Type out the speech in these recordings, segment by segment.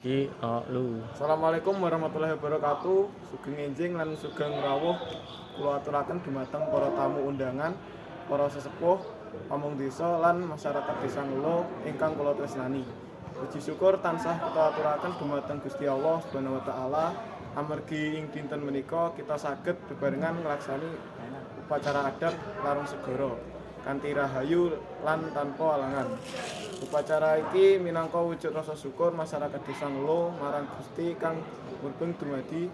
Iki lu. Assalamualaikum warahmatullahi wabarakatuh. Sugeng enjing lan sugeng rawuh kula aturaken dumateng para tamu undangan, para sesepuh, pamong desa lan masyarakat Desa Ngelo ingkang kula tresnani. Puji syukur tansah kita aturaken dumateng Gusti Allah Subhanahu wa taala amargi ing dinten menika kita saged bebarengan nglaksani upacara adat Larung Segara kanthi rahayu lan tanpa alangan. Upacara iki minangka wujud rasa syukur masyarakat Desa Ngelo marang Gusti kang murbeng dumadi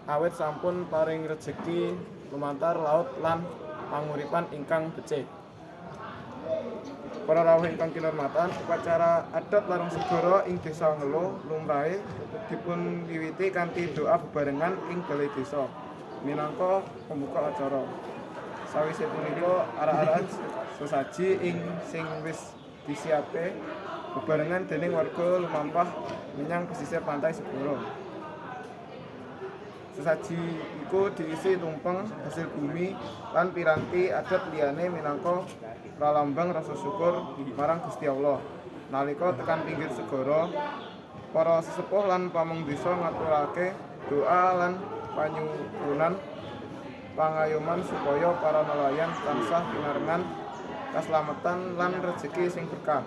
awit sampun paring rejeki lumantar laut lan panguripan ingkang becik. Para rawuh ingkang kinurmatan, upacara adat Larung Segara ing Desa Ngelo lumrahe dipun wiwiti kanthi doa bebarengan ing balai desa minangka pembuka acara. Sawise punika, arak-arakan sesaji ing sing wis disiapke bebarengan dening warga lumampah menyang pesisir pantai segara. Sesaji iku diisi tumpeng hasil bumi lan piranti adat liyane minangka pralambang rasa syukur marang Gusti Allah. Nalika tekan pinggir segara, para sesepuh lan pamong desa ngaturake doa lan panyuwunan pangayoman supaya para nelayan tansah pinarengan kaslametan lan rejeki sing berkah.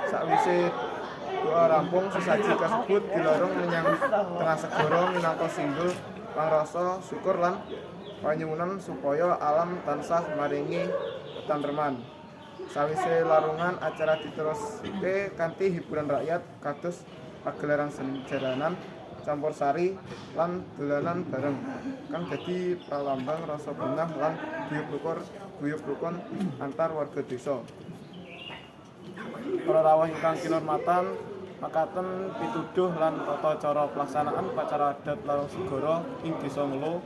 Sakwise doa rampung, sesaji kasebut dilarung menyang tengah segara minangka simbol pangrasa syukur lan panyuwunan supaya alam tansah maringi ketentreman. Sawise larungan, acara diteruske kanthi hiburan rakyat kados pagelaran jaranan, campur sari lan dolanan bareng kang dadi pralambang rasa bungah lan guyub rukun antar warga desa. Para rawuh ingkang kinurmatan, makaten pituduh lan tata cara pelaksanaan upacara adat Larung Segara ing Desa Ngelo.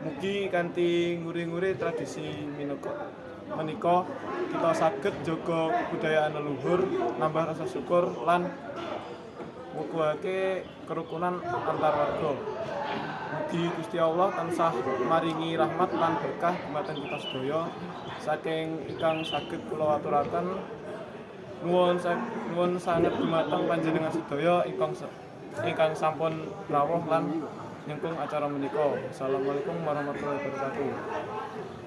Mugi kanthi nguri-nguri tradisi menika kita saged jaga kebudayaan leluhur, nambah rasa syukur lan ngukuhake kerukunan antar warga. Mugi Gusti Allah tansah maringi rahmat lan berkah dumateng kita sedaya. Saking ingkang saged kula aturaken, nuwun sanget dumateng panjenengan sedaya ingkang sampun rawuh lan nyukung acara menika. Assalamualaikum warahmatullahi wabarakatuh.